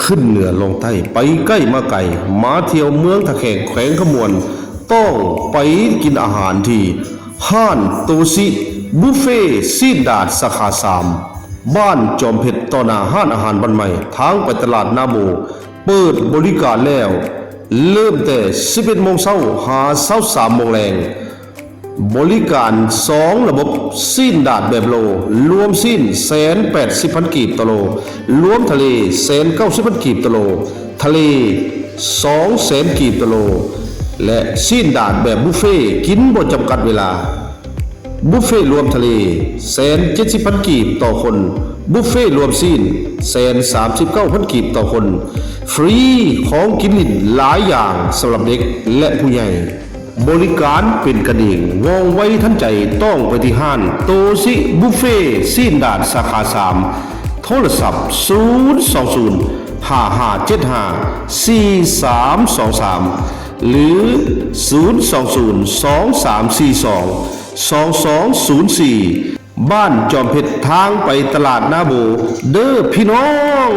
ຂຶ້ນເໜືອລົງໃຕ້ ໄປໃກ້ມາໄກ ມາທ່ຽວເມືອງທ່າແຂກ ແຂວງຄຳມ່ວນ ຕ້ອງໄປກິນອາຫານທີ່ຮ້ານໂຕຊິບຸບເຟຊີ້ນດາດສາຂາສາມ ບ້ານຈອມເພັດ ຕໍ່ໜ້າຮ້ານອາຫານບ້ານໃໝ່ ທາງໄປຕະຫຼາດນາໂບ ເປີດບໍລິການແລ້ວ ເລີ່ມແຕ່ສິບເອັດໂມງເຊົ້າ ຫາຊາວສາມໂມງແລງ. ບໍລິການສອງລະບົບ ຊີ້ນດາດແບບໂລ ລວມຊີ້ນ ແສນແປດສິບພັນກີບຕໍ່ໂລ, ລວມທະເລ ແສນເກົ້າສິບພັນກີບຕໍ່ໂລ, ທະເລ ສອງແສນກີບຕໍ່ໂລ ແລະ ຊີ້ນດາດແບບບຸບເຟ ກິນບໍ່ຈຳກັດເວລາ. ບຸບເຟລວມທະເລ ແສນເຈັດສິບພັນກີບຕໍ່ຄົນ, ບຸບເຟລວມຊີ້ນ ແສນສາມສິບເກົ້າພັນກີບຕໍ່ຄົນ, ຟຣີຂອງກິນຫຼິ້ນຫຼາຍຢ່າງສຳລັບເດັກ ແລະ ຜູ້ໃຫຍ່. ບໍລິການເປັນກັນເອງ ວ່ອງໄວທັນໃຈ ຕ້ອງໄປທີ່ຮ້ານໂຕຊິບຸບເຟຊີ້ນດາດສາຂາສາມ ໂທລະສັບ ສູນສອງສູນ ຫ້າຫ້າເຈັດຫ້າ ສີ່ສາມສອງສາມ ຫຼື ສູນສອງສູນ ສອງສາມສີ່ສອງ ສອງສອງສູນສີ່ ບ້ານຈອມເພັດ ທາງໄປຕະຫຼາດນາໂບເດີ້ພີ່ນ້ອງ.